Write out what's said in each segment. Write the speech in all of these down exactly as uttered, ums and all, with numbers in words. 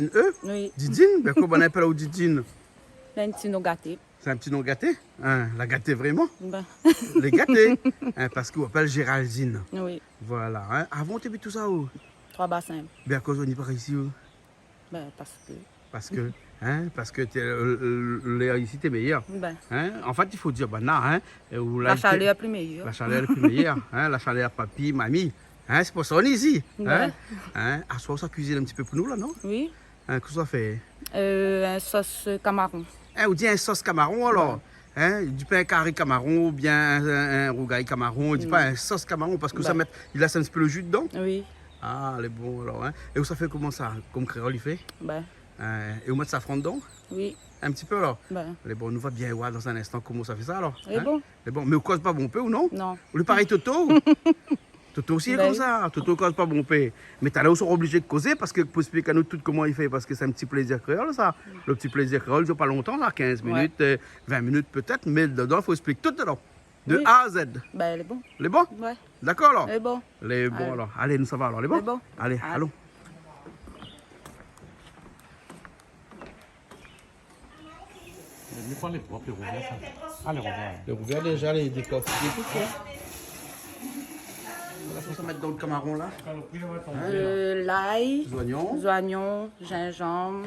N E? Oui. Didine? Bin, koman i apèl aou Didine? Sé in ti non gaté. Sé in ti non gaté? Hein, la gaté vréman? Bin. Lé gaté. Hein, parske ou apèl Géraldine. Oui. Voilà, hein. Avan, ou té abit ousa, ou? Trois-Bassins. Bin, akoz ou ni pa réisi, ou? Bin, parske. Parske, hein, parske té, euh, euh, lèr isi té méyèr. Bin. Hein? An fèt, i fo dir, bin, la, hein, é ou la, la shalèr lé pli méyèr. La shalèr lé pli méyèr, hein, la shalèr papi, mami. Hein, sé pou sa ou lé isi, hein? Bin. Hein? Aswar, ou sa kuizine in ti pé pou nou, la, non? Oui. Hein, kosa ou sa fé? Euh, in sos kamaron. Hein, ou di in sos kamaron, alor? Bin. Hein, ou di pa in kari kamaron oubien in, in, in rougay kamaron, ou di pa in sos kamaron, parske ou sa mèt, i lès in ti pé lo ji dedan? Oui. Ah, lé bon, alor, hein. É ou sa fé koman sa? Kom kréol i fé? Bin. Hein, é ou mèt safran dedan? Oui. In ti pé, alor? Bin. Lé bon, nou va bien oir dan in instan koman ou sa fé sa, alor. Lé bon. Hein? Lé bon, mé ou koz pa bonpé, ou non? Non. Ou lé parèy Toto. Toto osi lé komsa. Bin oui. Toto i koz pa bonpé. Mé talèr ou sra oblizé kozé, parske pou ésplik anou tout koman i fé, parske sé in ti plézir kréol, sa. Lo ti plézir kréol i dir pa lontan, sa, kinz minit, euh, vin minit pétèt, mé dedan, i fo ésplik tout dedan. De A à Z. Oui. Bin, lé bon. Lé bon? Ouais. Dakor, alor? Lé bon. Lé bon, alor. Alé, nou sava, alor. Lé bon? Lé bon. Alé, alon. Mé pa lé prop, lé rouvèr, sa. Ah, lé rouvèr. Lé rouvèr déza, lé dékortiké tout, koi. Kosa ou sa mèt dan lo kamaron, la? Hein? Euh, lay, zoignon, zoignon, zinzanm,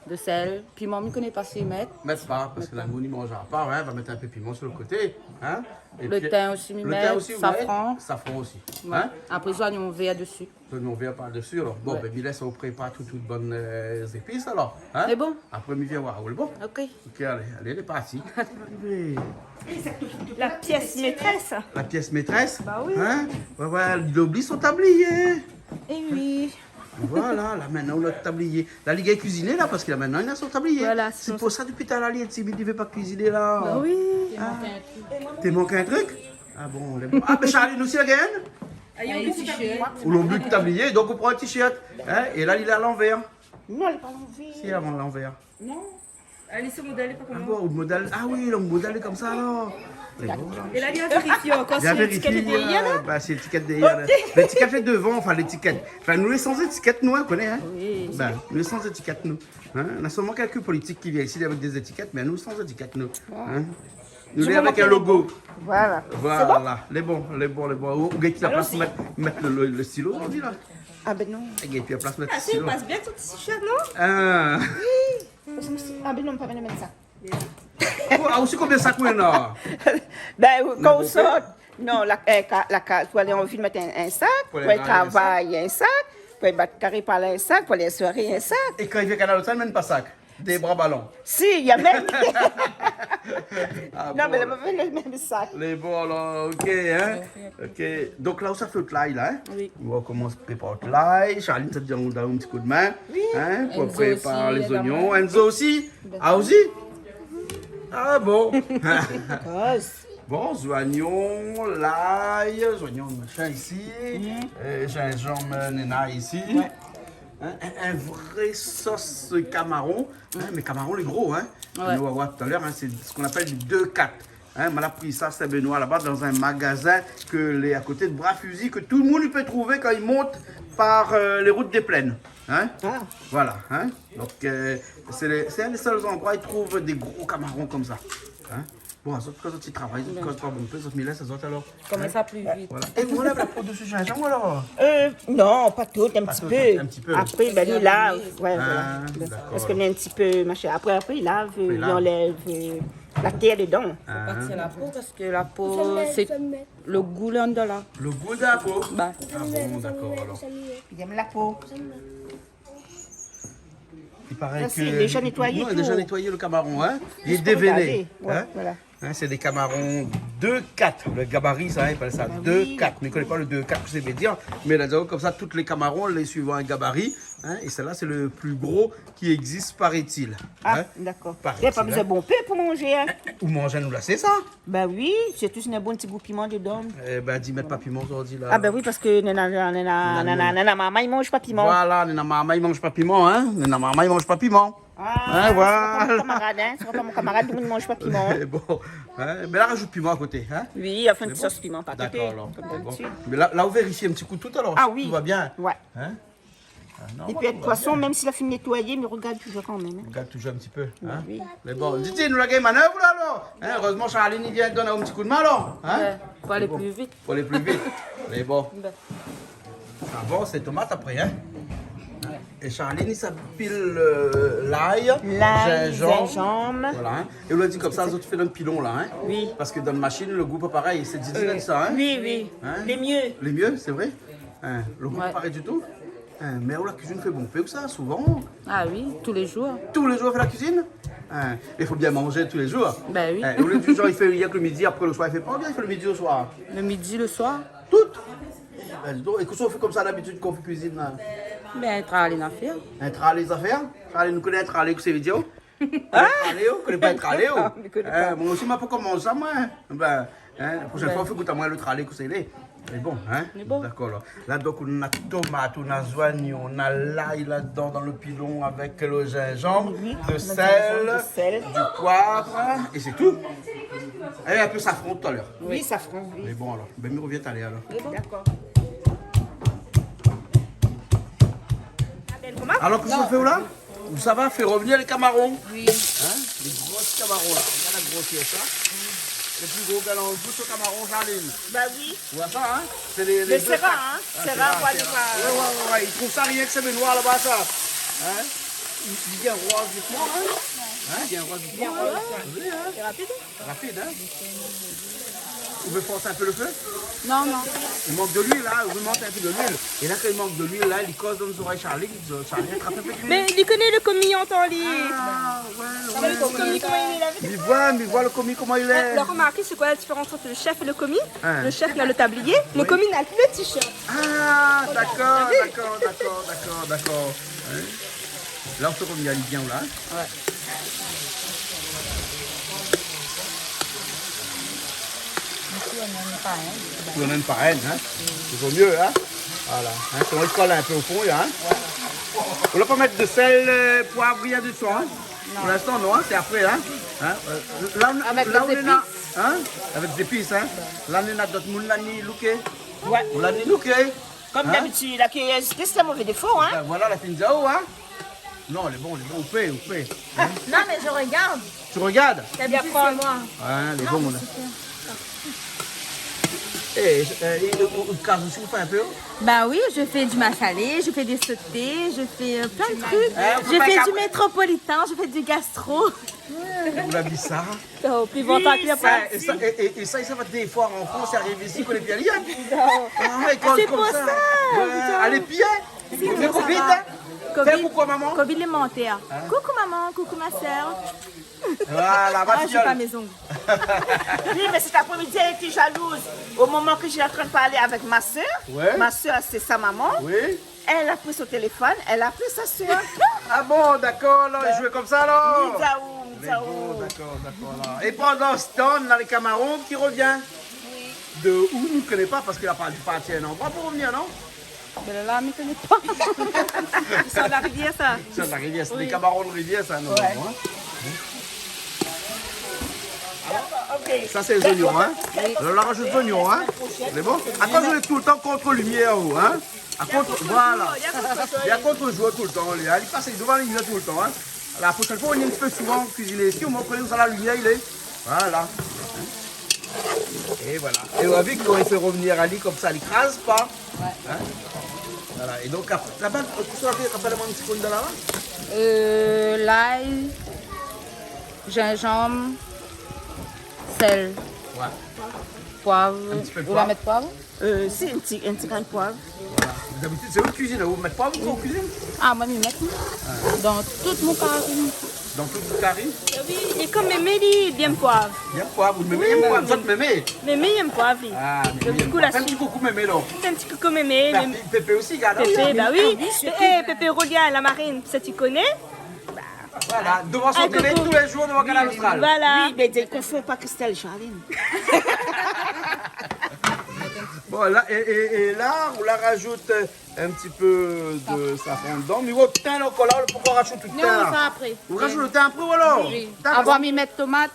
de sèl, piman, mi koné pa si i mèt. Mèt pa, parske la, nou, nou manz pa, hein, va mèt in pé piman su lo koté, hein. É lo tin osi, mi mèt, safran. Safran osi, hein. Ouais. Apré, zoignon vèr dési. Zoignon vèr par dési, alor. Bon, bin, mi lès aou prépar tout, tout bann, euh, zépis, alor. Hein? Lé bon. Apré, mi vien oir aou, lé bon? Ok. Ok, alé, alé, lé parti. La pièce maîtresse. La pièce maîtresse? Bah oui. Hein? Ouais, ouais, li la oubli son tablié. Eh oui. Voilà, la, mintnan, ou na tablié. La, li gingn kuiziné, la, parske la, mintnan, li na son tablié. Voilà, sé pou sa, dopi talèr, li lé timid, li vé pa kuiziné, la. Bah oui. Ah. Té mank in trik? Ah bon, lé bon. Ah, bin, Charline osi la gingn. Ah, li la oubli son tablié. Ou la oubli out tablié, donk ou pran in t-shirt. Hein, é la, li lé a lanvèr. Non, lé pa lanvèr. Si, avan lanvèr. Non. Alé, sé modèl, lé pa koman. Ah bon, modèl. Ah oui, lo modèl lé komsa, alor. Lé bon, alor. É la, li la vérifié ankor si létikèt lé dèrièr, la. Bin, si létikèt dèrièr, la. Ok. Létikèt lé dovan, anfin, létikèt. Anfin, nou lé san étikèt, nou, hein, ou koné, hein. Oui. Bin, nou lé san étikèt, nou. Hein, na solman kèlk politik ki vien isi avèk dé zétikèt, mé nou, san zétikèt, nou. Hein. Nou lé avèk in logo. Voilà. Voilà. Lé bon, lé bon, lé bon. Ou, ou gingn pi la plas mèt, mèt lo, lo, lo stilo, ou di, la. Ah bin non. Ou gingn pi la plas mèt lo stilo. Ah si, i pas bien ton t-shirt, non? Ah. Oui. Ah bin non, pa vni mèt sa. Oh, ah, osi, konbien sak ou néna? Bin, kan ou sort, non, la, euh, ka-, la ka-, pou alé an vil, mèt in, in sak, pou alé travay, in sak, pou alé bat karé, pa in sak, pou alé soiré, in sak. É kan i vien Kanal Austral, mèm pa sak. Dé bra balan. Si, na mèm. Ah bon, alor. Non, mé lé mové, lé mèm sak. Lé bon, alor, ok, hein. Ok. Donk la, ou sa fé out lay, la, hein? Oui. Nou va komans prépar out lay. Charline, sa di, ou done in ti koudmin. Oui. Hein, pou prépar lé zoignon. Enzo osi, également. Enzo osi? Ah, osi? Ah bon. Koz. Bon, zoignon, lay, zoignon, machin isi. Mhm. Euh, zinzanm, euh, néna isi. Ouais. Hein, in, in vré sos kamaron. Hein, mé kamaron lé gro, hein. Ouais. Nou va oir talèr, hein, sé sak i apèl dé kat. Hein, moin la pri sa Saint-Benoît, laba, dan in magazin ke lé a koté de Bras Fusil, ke tout lo moun i pé trouvé kan i mont par, euh, lé rout dé Plèn. Hein. Ah. Voilà, hein. Donk, euh, sé lé, sé inn dé sèl zandroi i trouv dé gro kamaron komsa. Hein. Bon, zot, kan zot i travay, zot i koz pa bonpé, zot mi lès azot alor. Komans pli vit. Voilà. É ou anlèv la po dési zinzanm alor? Euh, non, pa tout, in ti pé. Pa tout, in ti pé. Apré, bin, li la, ouais, voilà. Ah, dakor. Parske li lé in ti pé, machin. Apré, apré, li lav, euh, li anlèv, euh, la tèr dedan. Fo pa tir la po, parske la po, sé lo gou lé andan la. Lo gou dan la po? Ba. Ah bon, dakor, alor. Li èm la po. I paré ke... Sa sé déza nétoiyé, non, tout. Déza nétoiyé lo kamaron, hein. Li lé dévélé, hein. Ouais, voilà. Hein, sé dé kamaron dé kat. Lo gabari, sa, i apèl sa dé kat. Ah oui. Mé mi koné pa lo dé kat, kosa i vé dir. Mé la, komsa, tout lé kamaron lé suivan in gabari, hein, é sèl-la, sé lo pli gro ki égzis, paraît-il. Hein. Ah, dakor. Paraît-il, hein. Lé pa bézoin bonpé pou manzé, hein. Ou manz, nou la, sé sa. Ba oui, sirtou si néna in bon ti gou piman dedan. Eh ben, di mèt pa piman zordi la. Ah ben oui, parske néna, néna, néna, néna marmay i manz pa piman. Voilà, néna marmay i manz pa piman, hein. Néna marmay i manz pa piman. Ah, hein, voilà. Sé pa mon kamarad, hein. Sé pa mon kamarad, li manz pa piman. Bon, hein, mé la, razout piman a koté, hein. Oui, anfin, in ti sos piman par koté, kom dabitid. Mé bon. Dakor, alor. Bon. Mé la, la, ou vérifie in ti kou tout alor, tout va bien. Ah oui. Ouais. Hein. Ah, non, épi avèk poison, mèm si la fine nétoiyé, mé rogard toujour kan mèm, hein. Rogard toujour in ti pé, hein. Bin oui. Mé bon, Didi, nou la gingn manèv la, alor. Hein, erèzman, Charline i vien donn aou in ti kou d'min, alor. Hein ? Ouais, pou alé pli vit. Pou alé pli vit. Mé bon. Bin. Sa avans, sé tomat apré, hein. É Charline, sa i pil, euh, lay, lay, zinzanm. Zinzanm. Voilà, hein. É ou la di konmsa, zot i fé dan pilon la, hein. Oui. Parske dan mashine, lo gou pa parèy. Sé Didi la di sa, hein. Oui, oui. Hein ? Lé myé. Lé myé, sé vré. Hein, lo gou pa parèy ditou. Hein, mé ou la kuizine fé bonpé ou sa, souvan ? Ah oui, tou lé jour. Tou lé jour ou fé la kuizine ? Hein, i fo bien manzé tou lé jour. Bin oui. Hein, ou lé di janr i fé rienk lo midi, apré lo soir i fé pa, oubien i fé lo midi, lo soir ? Lo midi, lo soir. Tout ? Bin, di don, é kosa ou fé konmsa dabitid kan ou fé kuizine la ? Bin, tralé zafèr. Hein, tralé zafèr ? Tralé, nou koné tralé, kosa i vé dir ? Hein ? Tralé, ou koné pa tralé, ou ? Non, mi koné pa. Hein, moin osi, ma pankor manz sa, moin. Bin, hein, la proshèn foi, fé gout amoin lo tralé, kosa i lé. Mé bon, hein ? Mé bon. Dakor, alor. La, donk, ou na tomat, ou na zoignon, ou na lay ladan, dan lo pilon, avèk lo zinzanm, oui, lo sèl, zinzanm, lo sèl, du poiv, é sé tou. É in pé safran talèr. Oui, safran, oui. Mé bon, alor. Bin, mi rovien talèr, alor. Mé bon. Dakor. Alor, kosa ou fé la ? Ou sava fé rovnir lé kamaron. Oui. Hein ? Lé gro kamaron la. Rogard la grosèr sa. Lo pli gro galan gou, sé kamaron, Charline. Bin oui. Ou voi sa, hein ? Sé lé, lé... Mé sé rar, hein ? Ah, sé rar, sé rar. Ouais, ouais, ouais, ouais. I trouv sa rienk Sint-Benoit laba, sa. Hein ? I, i vien roiz dousman, hein ? Hein ? I vien roiz dousman, hein ? I vien roiz dousman. Oui, hein ? Sé rapid, hein ? Rapid, hein ? Ou vé fors in pé lo fé ? Non, non. I mank de luil, la, ou vé mèt in pé de luil. É la, kan i mank de luil, la, li koz dan zorèy Charline, Charline i trap in pé de luil. Mé li koné lo komi antan li. Ah, ouais, ouais, ouais. Lo komi, koman li lé la ? Mi voi, mi voi lo komi, koman li lé. Eh, la romarké, sé koi la diférans ant lo shèf é lo komi ? Hein. Lo shèf na lo tablié, lo komi na lo t-shirt. Ah, dakor, dakor, dakor, dakor, dakor. Hein ? La, ou fé rovnir ali bien, la. Ouais. Isi, ou na pa, hein. Ou na pa, hein. Sé myé, hein. Voilà. Hein, sinon, i kol in pé o fon, hein. Voilà. Ou la pa mèt de sèl, euh, poiv, rien du tout, hein. Non. Pou linstan, non, hein, sé apré, hein. Hein, euh, la, ou, avèk la, lé zépis. Hein, avèk zépis, hein. Ouais. La, ou na dot moun la ni louké. Ouais. Ou la ni louké. Konm dabitid, la kiyèz, sé in mové défo, hein. Ben voilà, la fine di aou, hein. Non, lé bon, lé bon, ou pé, ou pé. Hein ? Non, mais je regarde. Tu regardes ? D'habitude, c'est moi. Ouais, lé bon, la. Eh, euh, ou, ou kaz osi, ou fé in pé, hein ? Bah oui, je fais du massalé, je fais des sautés, je fais, euh, plein de trucs. Hein, ou fé pa... Je fais du métropolitain, je fais du gastro. Ou la vi sa ? Oh, pli vantan ki la pa. É sa, é, é, é sa, sa va défoi an Frans, i ariv isi, i koné pi rien. Non. Ah, i kol konmsa. Sé pou sa, putain. Ouais, alé, pi, hein. Sé pou sa. Profit, hein. Fé covid, koukou, maman. Covid lé mantèr. Hein ? Coucou maman, coucou ma sœur. Voilà, ma fille. Ah, j'ai pas mes ongles. Oui, mais cet après-midi, elle était jalouse. Au moment que j'étais en train de parler avec ma sœur, ouais, ma sœur, c'est sa maman. Oui. Elle a pris son téléphone, elle a appelé sa sœur. Ah bon, dakor, la, i zoué konmsa, la. Mizao, mizao. Mé bon, dakor, dakor, la. É pandan se tan, na lé kamaron ki rovien. Oui. De ou, nou koné pa, parske la pa, parti in landroi pou rovnir, non ? Bin la, mi koné pa. I sort la rivièr, sa. I sort la rivièr, sé dé kamaron de rivièr, sa, non, hein ? Ouais. Sa, sé lé zoignon, hein ? Oui. Alor, la rajout zoignon, hein ? Lé bon ? Atann, zot lé toultan kont limièr, ou, hein ? A kont, voilà. Li lé a kont-jour toultan, li, hein. Li pas dovan limièr toultan, hein. La proshèn foi, ou vien in ti pé souvan kuiziné isi, omoin, ou koné ousa la limièr i lé. Voilà. É voilà. É ou la vi kan i fé rovnir ali konmsa, li kraz pa. Ouais. Hein ? Voilà. É donk, ap-, laba, kosa ou la fé, apré, la mann ti konn dan la ? Euh, lay, zinzanm, sèl. Ouais. Poiv. In ti pé poiv. Ou va mèt poiv ? Euh, si, in ti, in ti grin poiv. Voilà. Dabitid, sé ou ki kuizine, ou mèt poiv ou kuizine ? Ah, moin, mi mèt, oui. Ah. Dan tout mon kari. Dan tout out kari ? Eh oui, é konm mémé, li, li yèm poiv. Li yèm poiv, ou mémé i yèm poiv, zot mémé ? Mémé i yèm poiv, li. Ah, mémé i yèm poiv. Donk, di kou, la, fé in ti koukou mémé, la. Fé in ti koukou mémé, mémé. Pépé osi, gard. Pépé, ba oui. Ah oui, surtout. Eh, Pépé Rolien, la marine, sa, ti koné ? Voilà, dovan son télé, tou lé jour, dovan Kanal Austral. Voilà. Oui, mé di, konfon pa Christelle, Charline. Bon, la, é, é, é la, ou la rajout, euh, in ti pé de safran dodan. Mé ou tin, la, ankor la, ou la pankor rajout lo tin, la. Non, sa apré. Ou rajout lo tin apré, voilà. Oui. Dakor. Avan mi mèt tomat.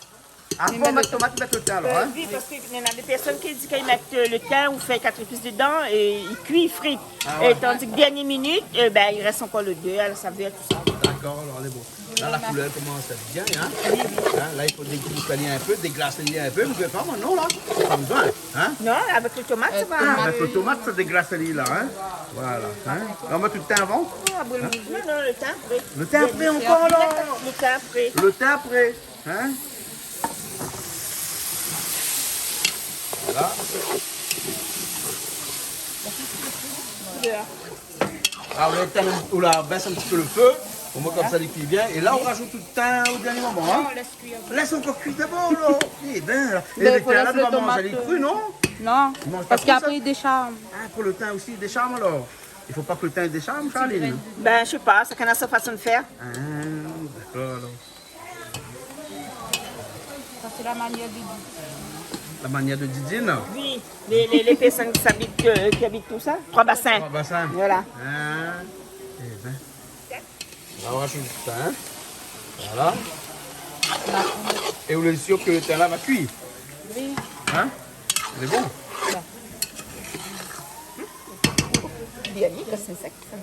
Avan mèt tomat, mèt lo tin alor, in ? Oui, parske néna dé pèrsone ki di ke i mèt, euh, lo tin ou fé kat épis dedan é i kui, i frit. Ah ouais. É tandi ke dernié minit, euh, bin, i rès ankor lodèr, la savèr, tousa. Dakor, alor lé bon. La, la koulèr i komans èt bien, in ? Oui, oui. In, la, i fo dégout ali in pé, déglas ali in pé, mé pa mintnan la. Pa bezoin, in ? Non, avèk lo tomat, sa va. Avèk lo tomat, sa déglas ali la, in ? Voilà, in ? La, ou mèt lo tin avan ? Ah, bon, non, non, lo tin apré. Lo tin apré ankor, alor ? Lo tin apré. Lo tin apré. In ? Voilà. Alor, ou la étinn, ou la bès in ti pé lo fé, omoin konmsa li kui bien. É la, ou razout lo tin o dernié moman, in ? Non, lès kui avan. Lès ankor kui dabor, la. Ébin, la. É lo tin la, ou manz ali kri, non ? Non, parske apré li désharm. Ah, pou lo tin osi, li désharm alor. I fo pa ke lo tin i désharm, Charline ? Bin, mi koné pa, shakinn na son fason de fèr. Ah, dakor, alor. Sa, sé la manièr de Didine. La manièr de Didine ? Oui, lé, lé, lé pèrsone ki abit, euh, ki abit ousa ? Trois-Bassins. Trois-Bassins. Voilà. Ah, ébin. La, ou razout sa, in ? Voilà. É ou lé sir ke lo tin la va kui ? Oui. In ? Lé bon ? Bien, oui, kan sé sèk, sa.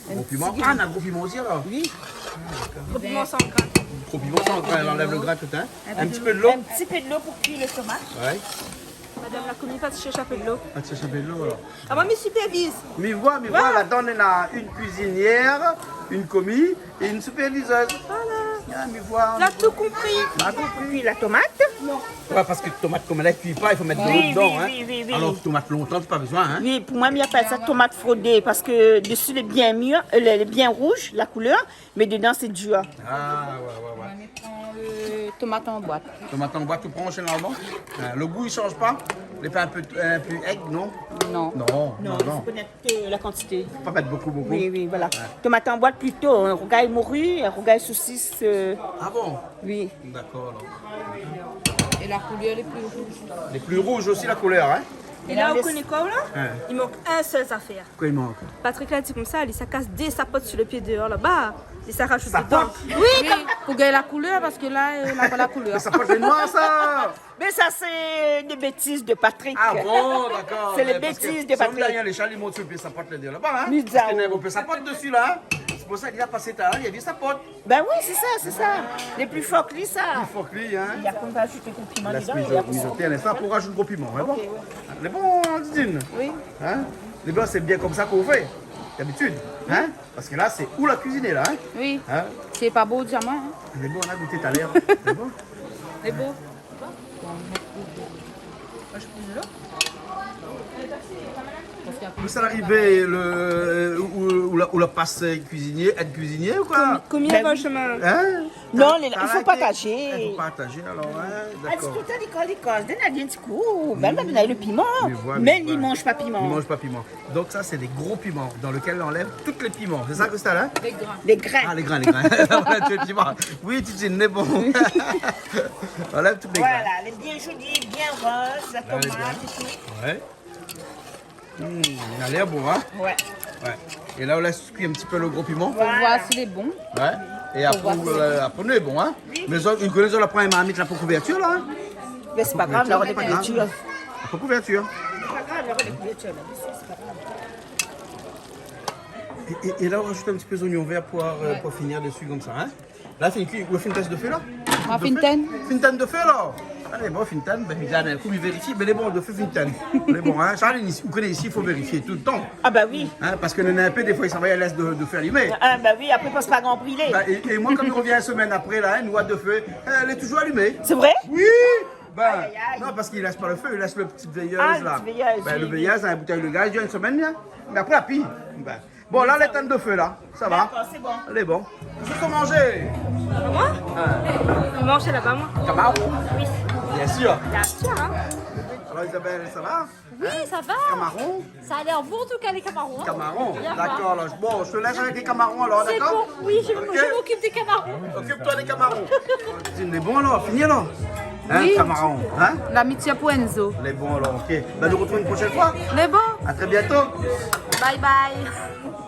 Gro piman. Ah, na gro piman osi, alor ? Oui. Ah, dakor. Gro piman san grin. Gro piman san grin, i anlèv lo grin tout, in. In ti pé dolo. In ti pé dolo pou kui lo tomat. Ouais. Madam la komi, pa shèrsh in pé dolo. Pa shèrsh in pé dolo, alor. Ah, moin, mi sipèrviz. Mi voi, mi voi, ladan néna in kuizinièr, in komi é in sipèrvizèz. Voilà. Ah, mi voi. La tout konpri. La tout konpri. Kui la tomat. Ouais, parske tomat, konm èl i kui pa, i fo mèt dolo dedan, in. Oui, oui, oui, oui. Alor, tomat lontan, sé pa bezoin, in. Oui, pou moin, mi apèl sa tomat frodé, parske dési lé bien mir, euh, lé, lé bien rouz, la koulèr, mé dedan, sé dir. Ah, ouais, ouais, ouais. Ou pran lo tomat an boit. Tomat an boit, ou pran zénéralman. Euh, lo gou, i sanz pa ? Lé pa in pé, in pé èg, non ? Non. Non, non, non. Non, i fo konèt, euh, la kantité. Fo pa mèt bokou, bokou. Oui, oui, voilà. Ouais. Tomat an boit plito, in rougay mori, in rougay sosis, euh. Ah bon ? Oui. Dakor, alor. É la koulèr lé pli rouz. Lé pli rouz osi, la koulèr, in ? É la, ou koné koi, la ? In. I mank in sèl zafèr. Koi i mank ? Patrick la di konmsa, li sa kas dé sapot si lo pié déor laba. Li sa razout dedan. Sapot ? Oui, pou gingn la koulèr, parske la, euh, na pa la koulèr. Mé sapot lé noir, sa. Mé sa, sé dé bétiz de Patrick. Ah bon, dakor. Sé lé bétiz de Patrick. Mé parske si ou gingn lé shal, li mont si lo pié sapot lé déor laba, in ? Parske néna in pé sapot dési, la, in ? Sé pou sa li la pas talèr, li la vi sapot. Bin oui, sé sa, sé sa. Lé pli for ke li, sa. Pli for ke li, in. Li la konm razout gro piman dedan, li la konm sa. Lès mizoté, nèspa, pou razout gro piman, mé bon. OK, ouais. Lé bon, in, Didine ? Oui. In ? Lé bon, sé bien konmsa k'ou fé, d'abitid, in ? Parske la, sé ou la kuiziné, la, in ? Oui. In ? Sé pa bo, di amoin, in. Lé bon, ou la gouté talèr. Lé bon ? Lé bon. Ou sa arivé, lo, ou, ou la, ou la pas kuizinié, èd kuizinié ou koi ? Komi, komi avan shomin. In ? Non, i fo partazé. I fo partazé, alor, in, dakor. Toultan, li koz, li koz. Done ali in ti kou. Bin, bin, done ali lo piman. Mi voi, mi voi. Mé li manz pa piman. Li manz pa piman. Donk sa, sé dé gro piman dan lekèl i anlèv tout lé piman. Sé sa, Christelle, in ? Lé grin. Lé grin. Ah, lé grin, lé grin. Anlèv tout lé piman. Oui, Titine, lé bon. Anlèv tout lé grin. Voilà, lé bien zoli, bien roz, la tomat é tout. Ouais. Hmm, la lèr bon, in ? Ouais. Ouais. É la, ou lès kui in ti pé lo gro piman. Voilà. Pou voir si lé bon. Ouais. É apré, nou lé bon, in ? Mé zot, ou koné, zot la pran in marmit la pou kouvèrtir, la, in ? Mé sé pa grav, la, ou la kouvèrtir. Apré kouvèrtir. Sé pa grav, la, ou la kouvèrtir, la. Sé pa grav. É, é, é la, ou razout in ti pé zoignon vèr pou, euh, pou finir dési konmsa, in ? La, fine kui, ou fine tinn dofé, la ? Ah, fine tinn. Fine tinn dofé, la ? Alé, bon, fine tinn, bin, gard in kou, mi vérifie, mé lé bon, dofé fine tinn. Lé bon, in ? Sa, isi, ou koné, isi, i fo vérifié toultan. Ah, ba oui. In, parske néna in pé, défoi, i sava, i lès do, dofé alimé. Ah, ba oui, apré, i pans pa gran brilé. Ba, é, é moin, kan mi rovien in semèn apré, la, in, nou voi dofé, euh, lé touzour alimé. Sé vré ? Oui. Bin, aïe, aïe, aïe. Non, parske i lès pa lo fé, i lès lo ti véyèz, la. Ah, lo ti véyèz, oui. Bin, lo véyèz, in boutèy de gaz, i dir in semèn, in. Mé apré, la pi. Bin, bon, la, lé tinn dofé, la. Sa va ? Dakor, sé bon. Lé bon. Zis pou manzé. Moin ? Ouais. Mi manz laba, moin. Kamaron ? Oui. Bien sir. Bien sir, in. Alor, Isabelle, sa va ? Oui, sa va. Kamaron ? Sa la lèr bon, an tou ka, lé kamaron, in ? Kamaron. Bien. Dakor, alor. Bon, mi lès aou avèk lé kamaron, alor, dakor ? Sé bon, oui, mi, OK, mi okip dé kamaron. Okip-toi dé kamaron. Lé bon, alor, fini, alor ? In, oui. Kamaron, in ? Lamitié pou Enzo. Lé bon, alor, OK. Bin, nou artrouv in proshèn foi. Lé bon. À très bientôt. Bye bye.